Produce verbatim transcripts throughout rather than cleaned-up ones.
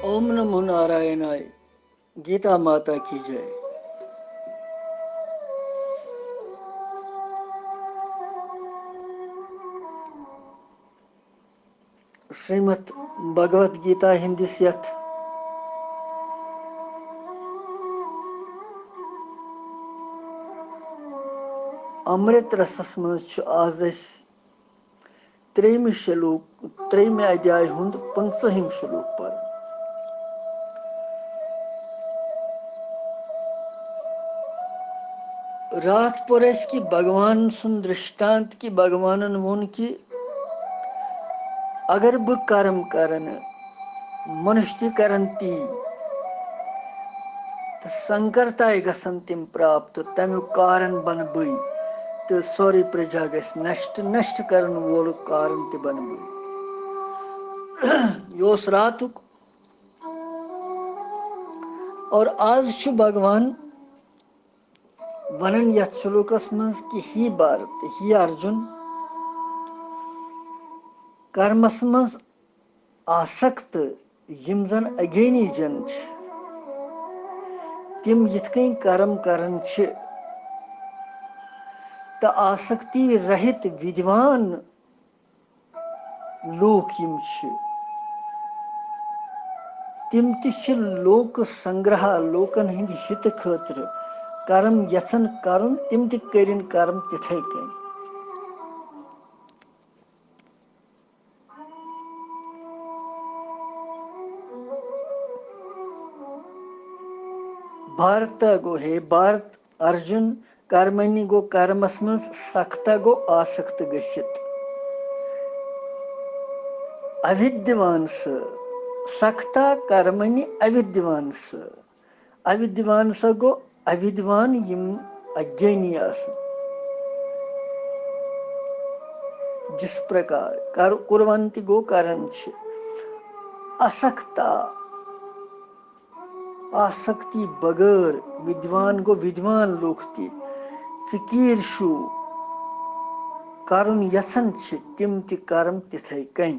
اوم نمو نارائنائے۔ گیتا ماتا کی J. Shrimad Bhagavad Gita ہٕنٛدِس یتھ امرت رسس منٛز چھُ آز أسۍ ترٛیٚیِمہِ شلوک، ترٛیٚیِمہِ ادھیایہِ ہُنٛد پٕنٛژٕہِم شلوک پرُن۔ راتھ پوٚر اَسہِ کہِ بھگوان سُنٛد درشتانت کہِ بھگوانن ووٚن کہِ اگر بہٕ کرم کرن، منشتی کرن تی، تہٕ سنکرتائے گژھن تِم پراپت، تَمیُک کارن بنہٕ بٕے، تہٕ سورُے پرجا گژھِ نشٹ، نشٹ کرن وول کارن تہِ بنہٕ بٕے۔ یہِ اوس راتُک۔ اور آز چھُ بھگوان ونان یتھ شلوکس منٛز کہِ ہے بھارت، ہے ارجُن، کرمس منٛز آسکت یِم زن اگینی جن چھِ، تِم یِتھ کٔنۍ کرم کران چھِ، تہٕ آسکتی رہِت ودوان لوٗکھ یِم چھِ، تِم تہِ چھِ لوک سنگرہا، لوٗکن ہٕنٛدِ ہِتہٕ خٲطرٕ کرم یژھان کرُن، تِم تہِ کٔرِن کرم تِتھے کٔنۍ۔ بھارت گوٚو، ہے بھارت، ارجُن، کرمنی گوٚو کرمس منٛز، سکتا گوٚو آسکت گٔژھِتھ۔ اودھیوان سہ، سکتا کرمنی اودھیوان سہ۔ اودھیوان سا گوٚو اودھیوان یِم اگینی آسن۔ جس پرکار کر-، کُروَنتی گوٚو کران چھِ۔ اسکتا، آسکتی بغٲر، ودوان گوٚو ودوان لوٗکھ تہِ۔ ژٕ کیٖرشو کرُن یژھان چھِ تِم تہِ کرم تِتھے کٔنۍ۔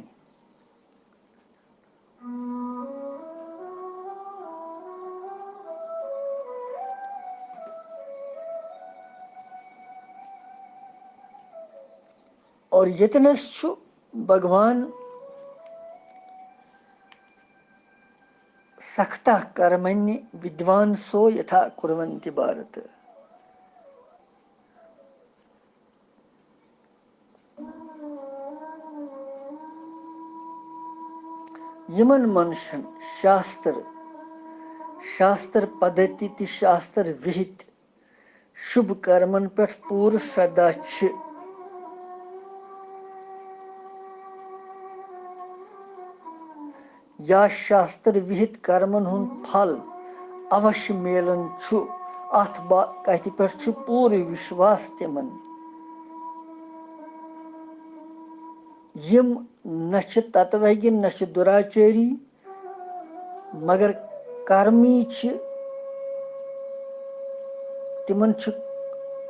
اور ییٚتنس چھُ بھگوان سکتا کرمنی ودوان سو یتھا کرونتی بھارت۔ یِمن منشن شاستر، شاستر پدھتی تہٕ شاستر وِہِت شُبھ کرمن پٮ۪ٹھ پوٗرٕ شردا چھِ، یا شاستر وِہِت کرمن ہُنٛد پھل اوش میلان چھُ، اتھ با-، کتھِ پٮ۪ٹھ چھُ پوٗرٕ وشواس تِمن، یِم نہ چھِ تتوگی، نہ چھِ دُراچٲری، مگر کرمی چھِ، تِمن چھُ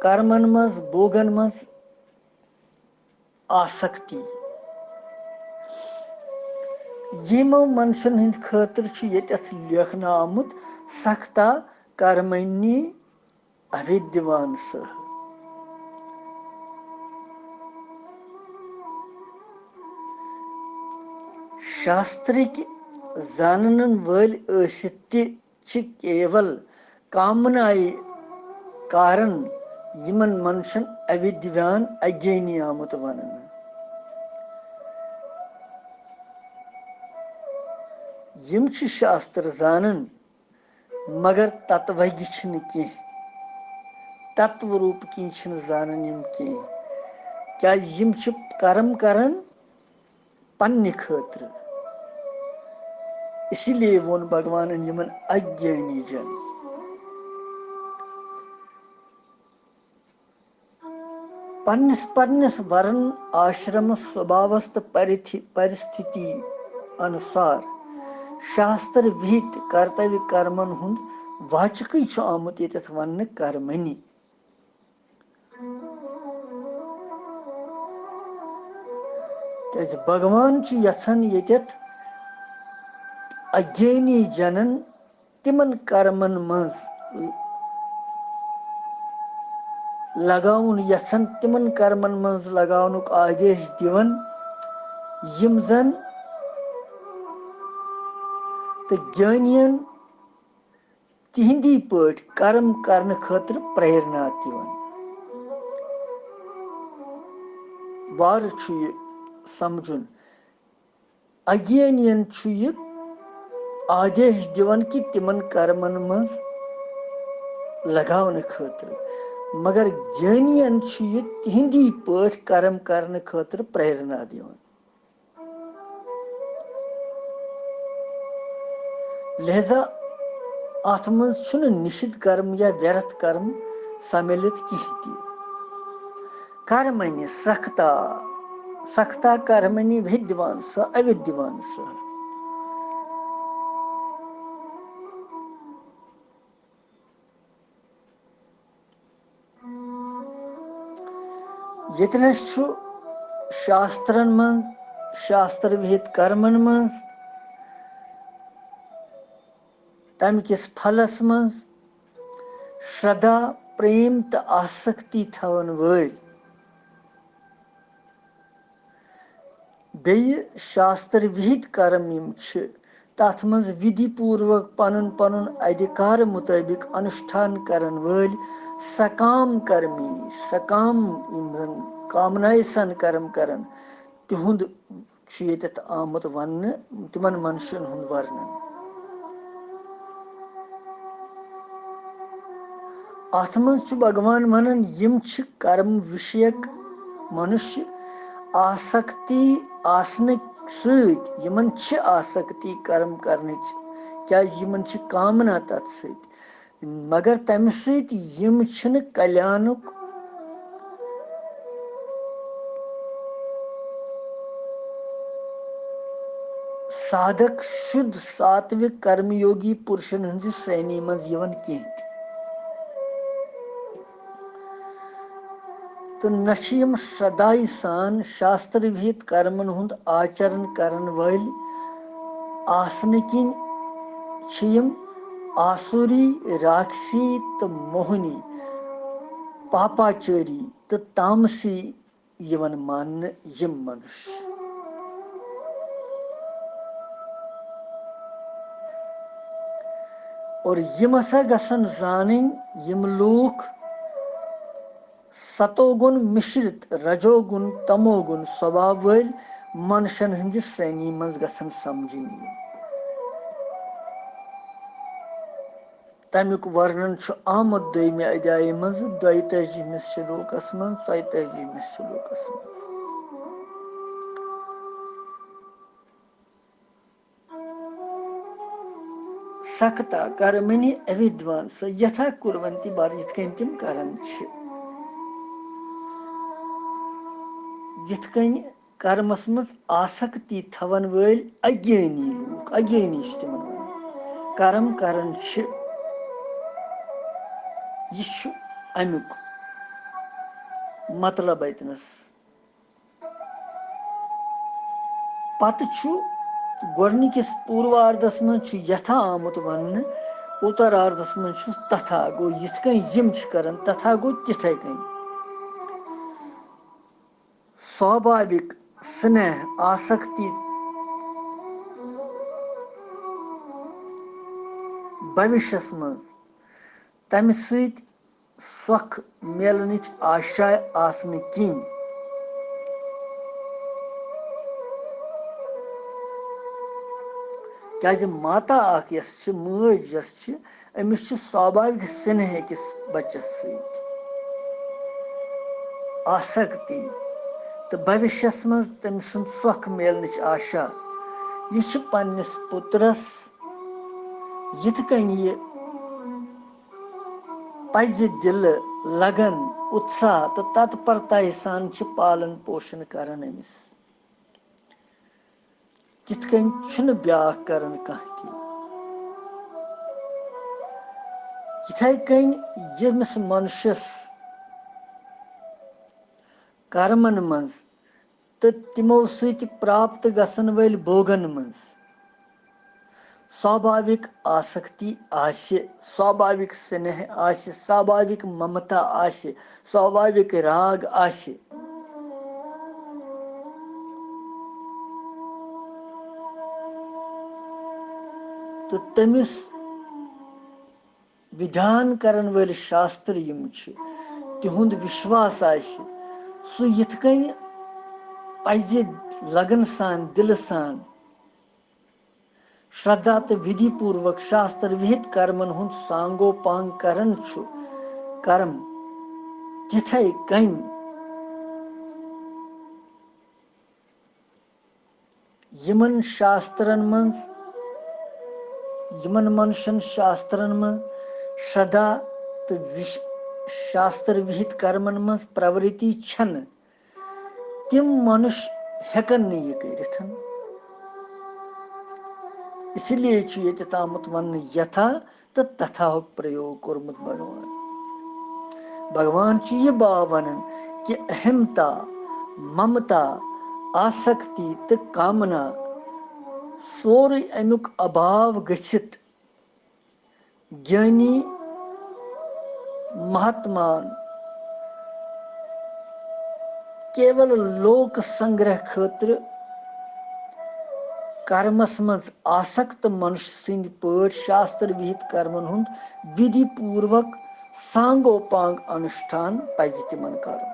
کرمن منٛز، بوگن منٛز آسکتی۔ یِمو منشن ہٕنٛدِ خٲطرٕ چھُ ییٚتٮ۪تھ لیکھنہٕ آمُت سکتا کرمنی اودھیوان سہ۔ شاسترٕکۍ زانن وٲلۍ ٲسِتھ تہِ چھِ کیول کامنایہِ کارن یِمن منشن اودھیوان اگینی آمُت وننہٕ۔ یِم چھِ شاستر زانن، مگر تتوگی چھِنہٕ کینٛہہ، تتو روٗپ کِنۍ چھِنہٕ زانان یِم کینٛہہ، کیازِ یِم چھِ کرم کران پننہِ خٲطرٕ۔ اسی لیے ووٚن بھگوانن یِمن اگیانی جن۔ پننِس پننِس ورن آشرمس سوباوس تہٕ پرتھی-، پرستھتی انُسار شاستر وِہِت کرتویہ کرمن ہُنٛد واچکٕے چھُ آمُت ییٚتٮ۪تھ وننہٕ کرمنی۔ کیازِ بھگوان چھُ یژھان ییٚتٮ۪تھ اگیانی جنن تِمن کرمن منٛز لگاوُن یژھان، تِمن کرمن منٛز لگاونُک آدیش دِوان، یِم زن تہٕ گیٲنین تِہندی پٲٹھۍ کرم کرنہٕ خٲطرٕ پریرنا دِوان۔ وارٕ چھُ یہِ سمجھُن، اگینین چھُ یہِ آدیش دِوان کہِ تِمن کرمن منٛز لگاونہٕ خٲطرٕ، مگر گیٲنین چھُ یہِ تِہندی پٲٹھۍ کرم کرنہٕ خٲطرٕ پریرنا دِوان۔ لہذا اتھ منٛز چھُنہٕ نِشِد کرم یا ویرتھ کرم سملِت کینٛہہ تہِ۔ کرمنی سختا، سختا کرمنی وِدوان سا اوِدوان سا۔ ییٚتنَس چھُ شاسترن منٛز، شاستر وِہِت کرمن منٛز، تَمہِ کِس پھلس منٛز شردا، پریم تہٕ آسکتی تھاون وٲلۍ بیٚیہِ شاستر وِہِت کرم یِم چھِ، تَتھ منٛز وِدھی پوٗروک پنُن پنُن ادھیکار مُطٲبِق انُشٹھان کرن وٲلۍ سکام کرمی، سکام یِم زن کامنایہِ سان کرم کرن، تِہُنٛد چھُ ییٚتٮ۪تھ آمُت وننہٕ، تِمن منشن ہُنٛد ورنن۔ اتھ منٛز چھُ بھگوان ونان، یِم چھِ کرم وشیک منشیہ، آسکتی آسنہٕ سۭتۍ، یِمن چھِ آسکتی کرم کرنٕچ، کیازِ یِمن چھِ کامنا تتھ سۭتۍ، مگر تمہِ سۭتۍ یِم چھِنہٕ کلیانُک سادھک شُد ساتوِک کرم یوگی پُرشن ہٕنٛزِ شرینی منٛز یِوان کینٛہہ تہِ۔ تہٕ نہ چھِ یِم شرٛدھایہِ سان شاستر وِہِت کرمن ہُنٛد آچرن کرن وٲلۍ آسنہٕ کِنۍ چھِ یِم آسوری، راکسی تہٕ موہنی، پاپاچٲری تہٕ تامسی یِوان ماننہٕ یِم منُش۔ اور یِم ہسا گژھن زانٕنۍ یِم لوٗکھ ستو گُن مِشرِت رجو گُن تمو گُن سوبھاو وٲلۍ منشن ہٕنٛدِ شرٛینی منٛز گژھن سمجھٕنۍ یِنۍ۔ تَمیُک ورنن چھُ آمُت دوٚیمہِ ادھیایہِ منٛز دۄیہِ تٲجیمِس شلوکس منٛز، ژۄیہِ تٲجیمِس شلوکس منٛز۔ سکتا کرمنی اوِدوان سا یتھا کرونتی بار، یِتھ کٔنۍ تِم کران چھِ، یِتھ کٔنۍ کرمس منٛز آسکتی تھاون وٲلۍ اگیانی لوٗکھ، اگیانی چھِ تِمن ونان، کرم کران چھِ۔ یہِ چھُ امیُک مطلب اتنس۔ پتہٕ چھُ گۄڈنِکِس پوٗرواردس منٛز چھُ یتھا آمُت وننہٕ، اُتراردس منٛز چھُ تتھا۔ گوٚو، یِتھ کٔنۍ یِم چھِ کران، تتھا گوٚو تِتھے کٔنۍ۔ سوابھاوِک سنیہ آسکتی بھوشیس منٛز تمہِ سۭتۍ سۄکھ میلنٕچ آشا آسنہٕ کِنۍ، کیازِ ماتا اکھ یۄس چھِ، مٲج یۄس چھِ، أمِس چھِ سوابھاوِک سنیہ أکِس بچس سۭتۍ، آسکتی تہٕ بھوشیس منٛز تٔمۍ سُنٛد سۄکھ میلنٕچ آشا۔ یہِ چھِ پننِس پُترس یِتھ کٔنۍ یہِ پزِ دِلہٕ لگن، اتساہ تہٕ تتپرتایہِ سان چھِ پالن پوشن کران أمِس۔ تِتھ کٔنۍ چھُنہٕ بیٛاکھ کران کانٛہہ تہِ۔ یِتھے کٔنۍ ییٚمِس منشس کرمن منٛز تہٕ تِمو سۭتۍ پراپت گژھن وٲلۍ بوگن منٛز سوابھاوِک آسکتی آسہِ، سوابھاوِک سنیہ آسہِ، سوابھاوِک ممتا آسہِ، سوابھاوِک راگ آسہِ۔ تہٕ تٔمِس وِدھان کرن وٲلۍ شاستر یِم چھِ، تِہُنٛد وِشواس آسہِ، سُہ یِتھ کٔنۍ پزِ لگن سان، دِلہٕ سان، شردا تہٕ وِدھی پوٗروک شاستر وِہِت کرمن ہُنٛد سانگو پانگ کران چھُ، کرم تِتھے کٔنۍ یِمن شاسترن منٛز، یِمن منشن شاسترن منٛز شردا تہٕ وِش-، شاستر وِہِت کرمن منٛز پرورتی چھنہٕ، تِم منُش ہیٚکن نہٕ یہِ کٔرِتھ۔ اسی لیے چھُ ییٚتہِ آمُت وننہٕ یتھا تہٕ تتھاہُک پرٛیوگ کوٚرمُت بھگوان۔ بھگوان چھُ یہِ باو ونان کہِ اہمتا، ممتا، آسکتی تہٕ کامنا، سورُے امیُک ابھاو گٔژھِتھ گیانی مہاتمان کیول لوک سنگرہ خٲطرٕ کرمس منٛز آسکت منش سٕنٛدۍ پٲٹھۍ شاستر وِہِت کرمن ہُنٛد وِدھی پوٗروک سانگو پانگ انُشٹھان پزِ تِمن کرُن۔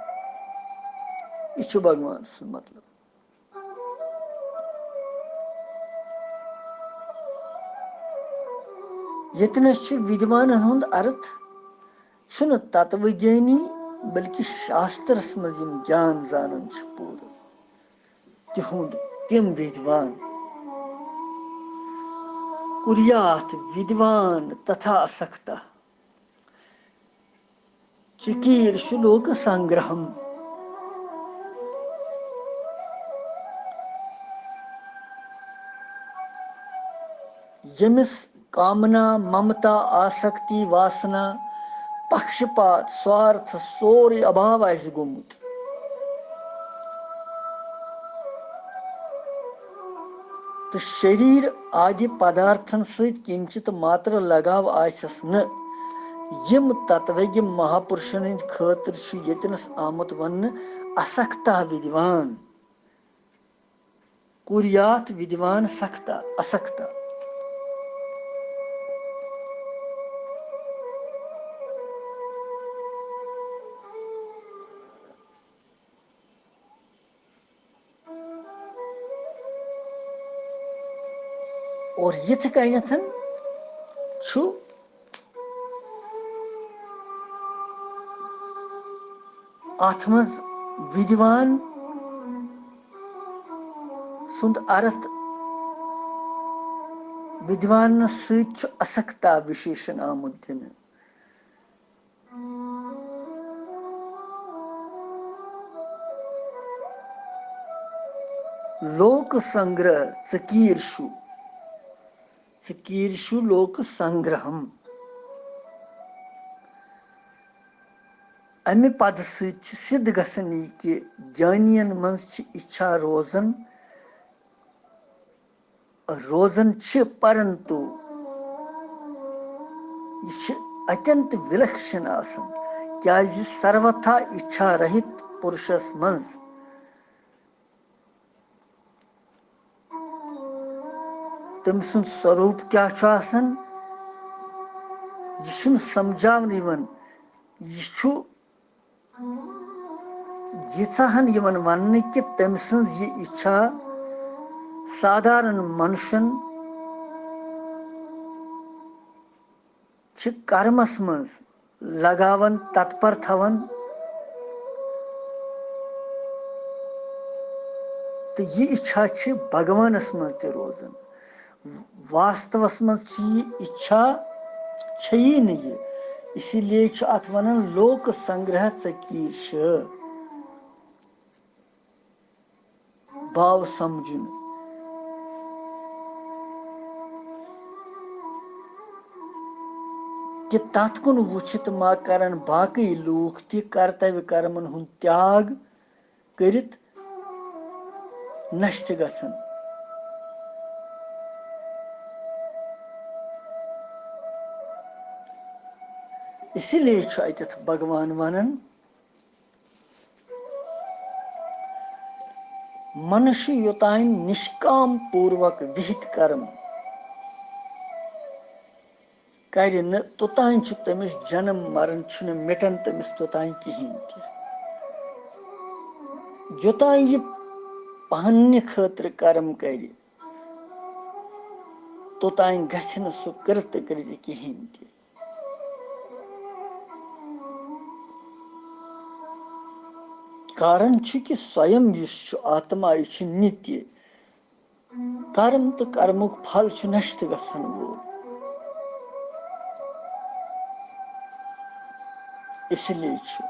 یہِ چھُ بھگوان سُنٛد مطلب۔ ییٚتنس چھُ وِدوانن ہُنٛد ارتھ چھُنہٕ تتوٕ گیانی، بلکہِ شاسترس منٛز یِم گیان زانان چھِ پوٗرٕ، تِہُنٛد تِم وِدوان۔ کُریاتھ وِدوان تتھا اسکتا چکیرشو لوک سنگرہم۔ ییٚمِس کامنا، ممتا، آسکتی، واسنا، پکشپات، سوارتھ سورُے ابھاو آسہِ گوٚمُت۔ تہٕ شریٖر آدِ پدارتھن سۭتۍ کِنچِت ماتر لگاو آسٮ۪س نہٕ۔ یِم تتوٕگۍ مہاپُرشن ہٕنٛدِ خٲطرٕ چھُ ییٚتنس آمُت وننہٕ اسکتا وِدوان۔ کُریاتھ وِدوان سکتا، اسکتا۔ اور یِتھ کٔنٮ۪تھ چھُ اتھ منٛز وِدوان سُنٛد ارتھ، وِدوانس سۭتۍ چھُ اسکتا وِشیشن آمُت دِنہٕ۔ لوک سنگرہ ژکیرشو، ژکیرشو لوک سنگرہم۔ امہِ پدٕ سۭتۍ چھُ سِدھ گژھان یہِ کہِ گیانین منٛز چھِ اِچھا روزان، روزان چھِ، پرنتو یہِ چھِ اتنت ولکشن آسان، کیازِ سروتھا اِچھا رہِت پُرشس منٛز تٔمۍ سُنٛد سوروٗپ کیٛاہ چھُ آسان، یہِ چھُنہٕ سمجھاونہٕ یِوان۔ یہِ چھُ ییٖژاہ ہن یِوان وننہٕ کہِ تٔمۍ سٕنٛز یہِ اِچھا سادھارن منشن چھِ کرمس منٛز لگاوان، تتپر تھاوان، تہٕ یہِ اِچھا چھِ بھگوانس منٛز تہِ روزان۔ واستوس منٛز چھِ یہِ اِچھا، چھیی نہٕ یہِ، اسی لیے چھُ اتھ ونان لوک سنگرہ ژکیرش۔ باو سمجھُن کہِ تتھ کُن وُچھِتھ ما کرن باقٕے لوٗکھ تہِ کرتویہ کرمن ہُنٛد تیاگ کٔرِتھ نشٹ گژھن۔ اسی لیے چھُ اتٮ۪تھ بھگوان ونان، منشیہ یوتانۍ نشکام پوروک وہت کرم کرِ نہٕ، توتانۍ چھُ تٔمِس جنم مرن چھُنہٕ مٹان تٔمِس توتانۍ کِہیٖنۍ تہِ۔ یوتانۍ یہِ پننہِ خٲطرٕ کرم کرِ، توتانۍ گژھِ نہٕ سُہ کٔرِتھ تہٕ کٔرِتھ کِہیٖنۍ تہِ۔ کارن چھُ کہِ سویم یُس چھُ آتما، یہِ چھُ نِتہِ۔ کرم تہٕ کرمُک پھل چھُ نشٹ گژھن وول۔ اس لیے چھُ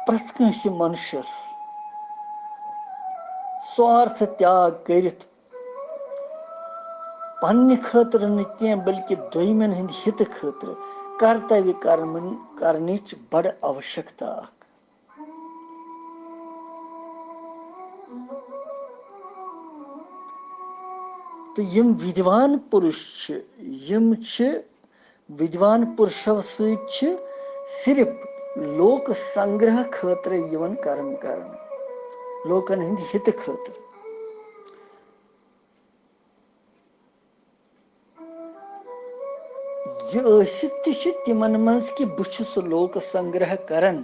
پرٛٮ۪تھ کٲنٛسہِ منشس سوارتھ تیاگ کٔرِتھ پننہِ خٲطرٕ نہٕ کینٛہہ بلکہِ دوٚیمٮ۪ن ہٕنٛدِ ہِتہٕ خٲطرٕ کرتویہ کرمن کرنٕچ بڑٕ آوشکتا اکھ۔ تہٕ یِم وِدوان پُرُش چھِ، یِم چھِ وِدوان پُرشو سۭتۍ چھِ صرف لوک سنگرہ خٲطرٕ یِوان کرم کرنہٕ، لوکن ہٕنٛدِ ہِتہٕ خٲطرٕ۔ یہِ ٲسِتھ تہِ چھِ تِمن منٛز کہِ بہٕ چھُس لوک سنگرہ کران،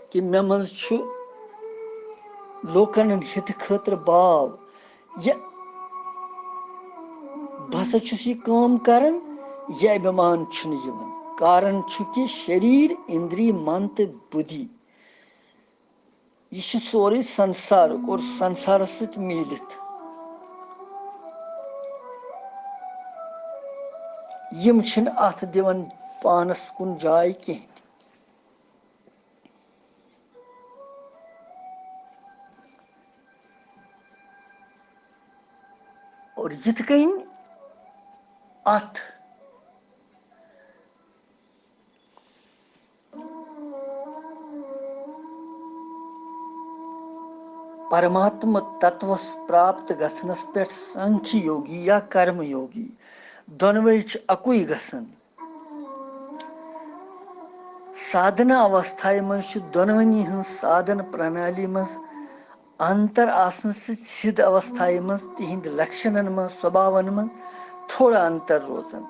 کہِ مےٚ منٛز چھُ لوکن ہٕنٛدِ ہِتہٕ خٲطرٕ باو، یہِ بہٕ ہسا چھُس یہِ کٲم کران، یہِ ابھیمان چھُنہٕ یِوان۔ کارن چھُ کہِ شریٖر، اِندری، من تہٕ بُدھی، یہِ چھُ سورُے سنسارُک اور سنسارس سۭتۍ میٖلِتھ۔ یِم چھِنہٕ اتھ دِوان پانس کُن جاے کینٛہہ تہِ۔ اور یِتھ کٔنۍ اتھ پرماتما تتوس پراپت گژھنس پٮ۪ٹھ سانکھی یوگی یا کرم یوگی دۄنوے چھِ اکُے گژھان۔ سادھنا اوستھایہِ منٛز چھُ دۄنوٕنی ہٕنٛز سادھن پرنالی منٛز انتر آسنہٕ سۭتۍ سِدھ اوستھایہِ منٛز تِہنٛدِ لکشنن منٛز، سوباون منٛز تھوڑا انتر روزان۔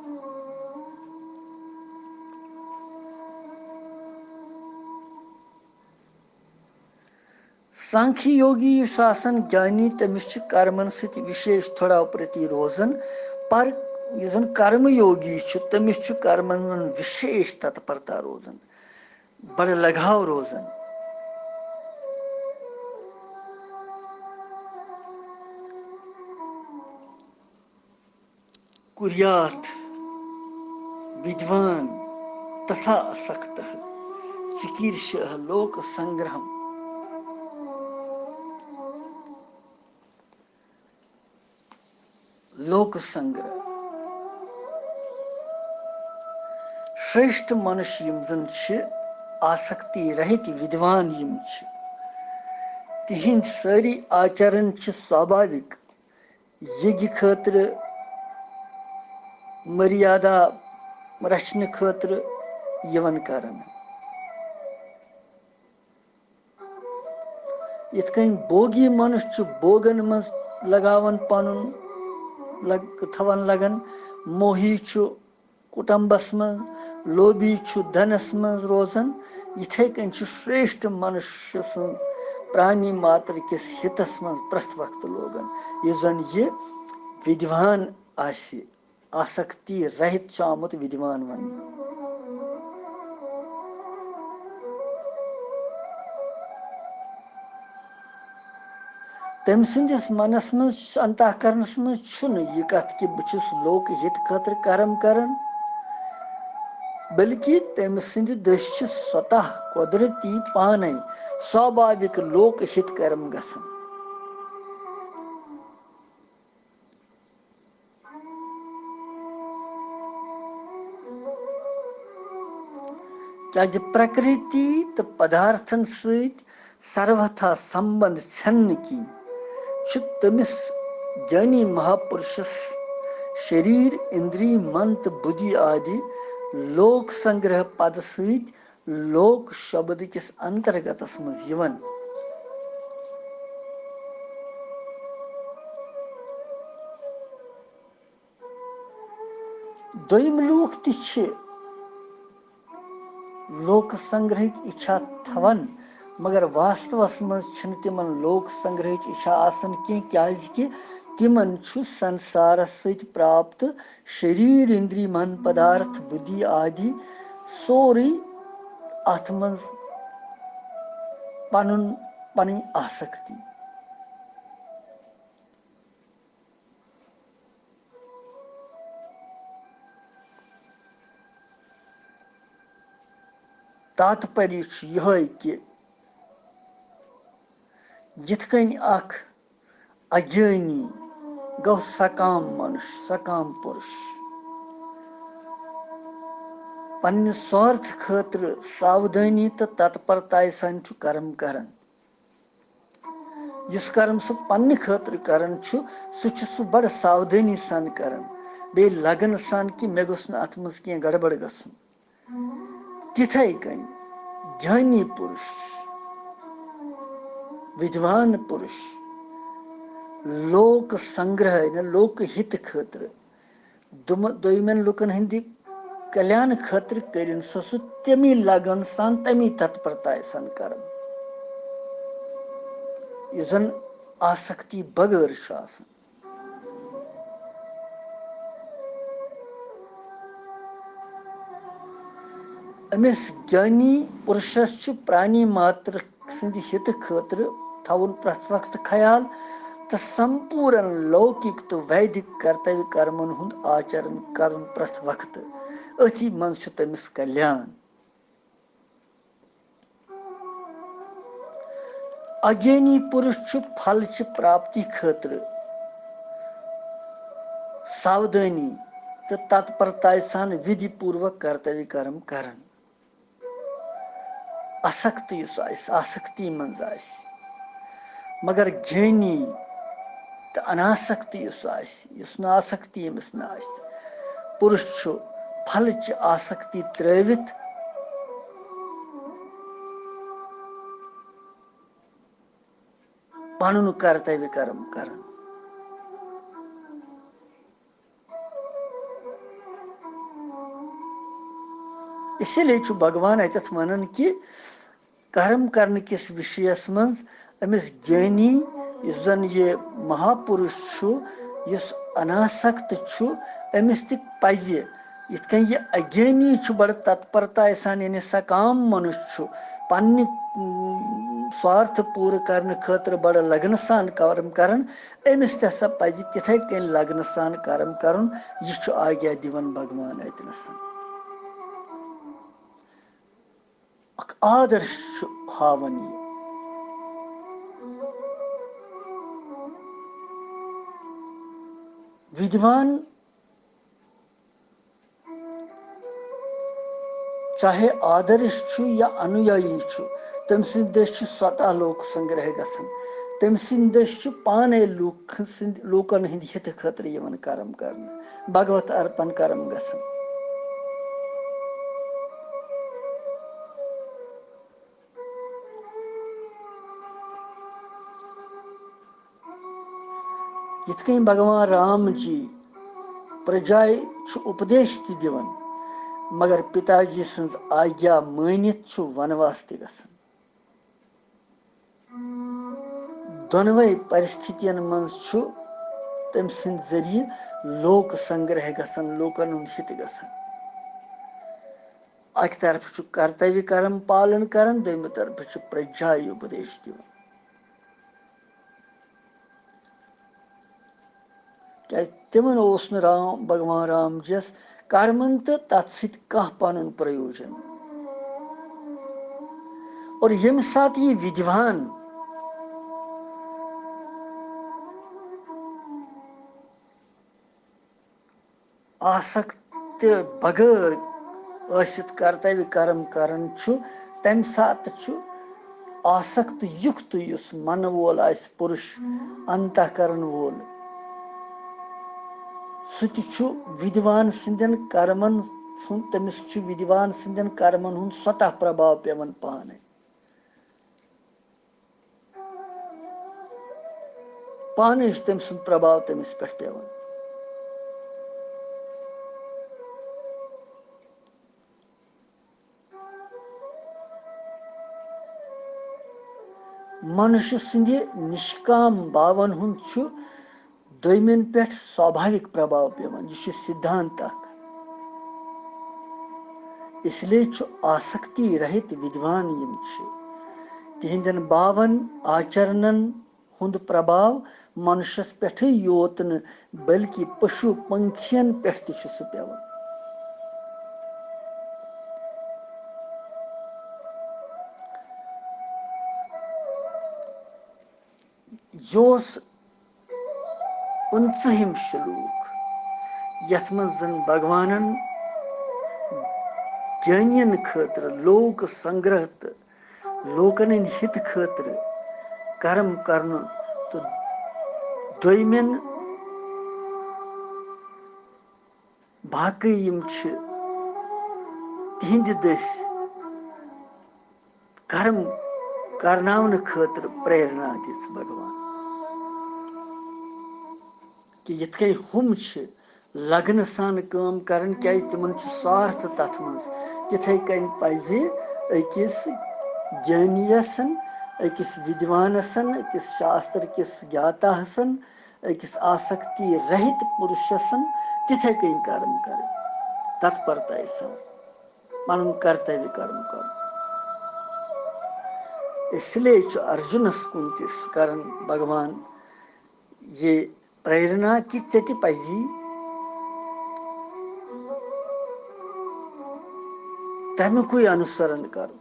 سانکھی یوگی یُس آسان گیانی، تٔمِس چھِ کرمن سۭتۍ وِشیش تھوڑا پرتی روزان، پر یُس زن کرم یوگی چھُ، تٔمِس چھُ کرمن منٛز وِشیش تتپرتا روزان، بڑٕ لگاو روزان۔ کُریاتھ وِدوان تتھا اسکتہ چکیرشہ لوک سنگرہم۔ لوک سنگرہ۔ شریشٹھ منش یِم زن چھِ آسکتی رہِت وِدوان یِم چھِ، تِہنٛدۍ سٲری آچرن چھِ سوابھاوِک۔ یگہِ خٲطرٕ، مریادا رچھنہٕ خٲطرٕ یِوان کرنہٕ۔ یِتھ کٔنۍ بوگی منُش چھُ بوگن منٛز لگاوان پنُن لگ-، تھاوان لگان، موہی چھُ کُٹمبس منٛز، لوبی چھُ دھنس منٛز روزان، یِتھے کٔنۍ چھُ شریشٹھ منُش سٕنٛز پرانی ماتر کِس ہِتس منٛز پرٛٮ۪تھ وقتہٕ لوگان، یُس زن یہِ وِدوان آسہِ، آسکتی رہِت چھُ آمُت وِدوان وننہٕ۔ تٔمۍ سٕنٛدِس منس منٛز، انتہ کرنس منٛز چھُنہٕ یہِ کتھ کہِ بہٕ چھُس لوک ہِت خٲطرٕ کرم کران، بلکہِ تٔمۍ سٕنٛدِ دٔسۍ چھِ سوتہ قۄدرتی پانے سوابھاوِک لوک ہِت کرم گژھان۔ کیازِ پرکرتی تہٕ پدارتھن سۭتۍ سروتھا سمبند ژھٮ۪ننہٕ کِنۍ چھُ تٔمِس گیانی مہاپُرشس شریر، اندری، من تہٕ بُدھی آدِ لوک سنگرہ پدٕ سۭتۍ لوک شبد کِس انترگتس منٛز یِوان۔ دوٚیِم لوٗکھ تہِ چھِ لوک سنگرہٕکۍ اِچھا تھاوان، مگر واستوس منٛز چھِنہٕ تِمن لوک سنگرہٕچ اِچھا آسان کینٛہہ، کیازِ کہِ تِمن چھُ سنسارس سۭتۍ پراپت شریر، اندری، من، پدارتھ، بُدھی آدی سورُے اتھ منٛز پنُن، پنٕنۍ آسکتی۔ تاتپریہ چھُ یِہوٚے کہِ یِتھ کٔنۍ اکھ اگیٲنی گوٚو سکام منُش، سکام پُرُش، پننہِ سوارتھ خٲطرٕ ساودٲنی تہٕ تتپرتایہِ سان چھُ کرم کران۔ یُس کرم سُہ پننہِ خٲطرٕ کران چھُ، سُہ چھُ سُہ بڑٕ ساودٲنی سان کران، بیٚیہِ لگن سان کہِ مےٚ گوٚژھ نہٕ اتھ منٛز کینٛہہ گڑبڑ گژھُن۔ تِتھے کٔنۍ گیانی پُرُش، ودوان پُرُش، لوک سنگرہ، یعنی لوک ہت خٲطرٕ، دوٚیمٮ۪ن لُکن ہٕنٛدِ کلیان خٲطرٕ کٔرِن سۄ سُہ تمی لگن سان، تمی تتپرتایہِ سان کرم، یُس زن آسکتی بغٲر چھُ آسان۔ أمِس گیانی پُرشس چھُ پرانی ماتر سٕنٛدِ ہِتہٕ خٲطرٕ تھاوُن پرٛٮ۪تھ وقتہٕ خیال تہٕ سمپوٗرن لوکِک تہٕ ویدِک کرتویہ کرمن ہُنٛد آچرن کرُن پرٛٮ۪تھ وقتہٕ۔ أتھی منٛز چھُ تٔمِس کلیان۔ اگینی پُرُش چھُ پھلچہِ پراپتی خٲطرٕ ساودٲنی تہٕ تتپرتایہِ سان وِدھی پوٗروک کرتویہ کرم کران۔ آسکت یُس آسہِ، آسکتی منٛز آسہِ، مگر گیانی تہٕ اناسکت یُس آسہِ، یُس نہٕ آسکتی ییٚمِس نہٕ آسہِ، پُرُش چھُ پھلٕچ آسکتی ترٲوِتھ پنُن کرتویہ کرم کران۔ اسی لیے چھُ بھگوان اتٮ۪تھ ونان کہِ کرم کرنہٕ کِس وشیس منٛز أمِس گیانی، یُس زن یہِ مہاپُرُش چھُ، یُس اناسکت چھُ، أمِس تہِ پزِ، یِتھ کٔنۍ یہِ اگینی چھُ بڑٕ تتپرتایہِ سان، یعنی سکام منُش چھُ، پننہِ، اۭں، سوارتھ پوٗرٕ کرنہٕ خٲطرٕ بڑٕ لگنہٕ سان کرم کران، أمِس تہِ ہسا پزِ تِتھے کٔنۍ لگنہٕ سان کرم کرُن۔ یہِ چھُ آگیا دِوان بھگوان اتنس۔ اکھ آدرش چھُ ہاوان یہِ۔ ودوان چاہے آدرش چھُ یا انویایی چھُ، تٔمۍ سٕنٛدِ دٔسۍ چھُ سوتہ لوک سنگرہ گژھان۔ تٔمۍ سٕنٛدِ دٔسۍ چھُ پانے لوٗکھ سٕنٛدِ، لوٗکن ہٕنٛدِ ہِتہٕ خٲطرٕ یِوان کرم کرنہٕ، بھگوت ارپن کرم گژھان۔ یِتھ کٔنۍ بھگوان رام جی پرجایہِ چھُ اُپدیش تہِ دِوان، مگر پتا جی سٕنٛز آگیا مٲنِتھ چھُ ونواس تہِ گژھان۔ دۄنوَے پرستھتین منٛز چھُ تٔمۍ سٕنٛدِ ذٔریعہٕ لوک سنگرہ گژھان، لوکن ہُنٛد ہِت گژھان۔ اکہِ طرفہٕ چھُ کرتویہ کرم پالن کران، دوٚیمہِ طرفہٕ چھُ پرجایہِ اُپدیش دِوان۔ کیازِ تِمن اوس نہٕ رام، بھگوان رام جِیَس کرمن تہٕ تتھ سۭتۍ کانٛہہ پنُن پرٛیوجن۔ اور ییٚمہِ ساتہٕ یہِ ودوان آسکت بغٲر ٲسِتھ کرتویہ کرم کران چھُ، تمہِ ساتہٕ چھُ آسکت یُکت یُس من وول آسہِ پُرُش، انتہ کرن وول، سُہ تہِ چھُ وِدوان سٕنٛدٮ۪ن کرمن ہُنٛد، تٔمِس چھُ وِدوان سٕنٛدٮ۪ن کرمن ہُنٛد سۄتہ پربھاو پٮ۪وان پانے۔ پانے چھُ تٔمۍ سُنٛد پربھاو تٔمِس پٮ۪ٹھ پٮ۪وان۔ منُشہِ سٕنٛدِ نِشکام باون ہُنٛد چھُ دوٚیمٮ۪ن پٮ۪ٹھ سوابھاوِک پربھاو پٮ۪وان۔ یہِ چھُ سِدھانت اکھ۔ اس لیے چھُ آسکتی رہِت وِدوان یِم چھِ۔ تِہنٛدٮ۪ن باون، آچرنن ہُنٛد پربھاو منُشس پٮ۪ٹھٕے یوت نہٕ، بلکہِ پشو پنکھین پٮ۪ٹھ تہِ چھُ سُہ پٮ۪وان۔ یہِ اوس پٕنٛژٕہِم شلوک، یتھ منٛز زن بھگوانن گیانین خٲطرٕ لوک سنگرہ تہٕ لوکن ہٕنٛدِ ہِتہٕ خٲطرٕ کرم کرنہٕ تہٕ دوٚیمٮ۪ن باقٕے یِم چھِ تِہنٛدِ دٔسۍ کرم کرناونہٕ خٲطرٕ پریرنا دِژ بھگوان، کہِ یِتھ کٔنۍ ہُم چھِ لگنہٕ سان کٲم کرٕنۍ، کیازِ تِمن چھُ سارتھ تتھ منٛز۔ تِتھے کٔنۍ پزِ أکِس گیانیَسن، أکِس وِدوانسن، أکِس شاستر کِس گیاتاہسن، أکِس آسکتی رہِت پُرُشسن تِتھے کٔنۍ کرم کرٕنۍ، تتپرتایہِ سان پنُن کرتویہ کرم کرُن۔ اس لیے چھُ ارجُنس کُن تہِ کران بھگوان یہِ پریرنا کہِ ژےٚ تہِ پزی تمیُکُے انُسرن کرُن۔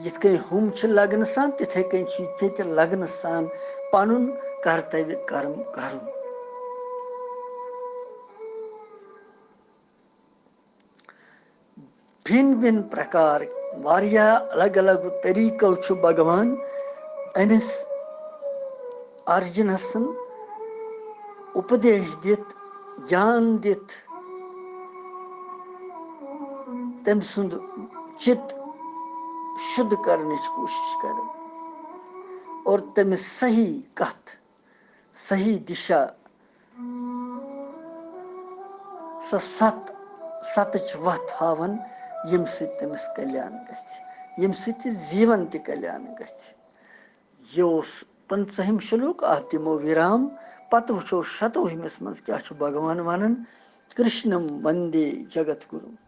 یِتھ کٔنۍ ہُم چھِ لگنہٕ سان، تِتھے کٔنۍ چھُے ژےٚ تہِ لگنہٕ سان پنُن کرتویہ کرم کرُن۔ بھن بھن پرکار، واریاہ الگ الگ طریقو چھُ بھگوان أمِس ارجُنسن اُپدیش دِتھ، گیان دِتھ، تٔمۍ سُنٛد چِت شُدھ کرنٕچ کوٗشِش کران اور تٔمِس صحیح کتھ، صحیح دِشا، سۄ ست، ستٕچ وتھ ہاوان، ییٚمہِ سۭتۍ تٔمِس کلیان گژھِ، ییٚمہِ سۭتۍ یہِ زیٖون تہِ کلیان گژھِ۔ یہِ اوس پٕنٛژٕہِم شلوک، اتھ دِمو وِرام، پتہٕ وٕچھو شتوُہمِس منٛز کیٛاہ چھُ بھگوان ونان۔ کرشنم وندے جگت گُروم۔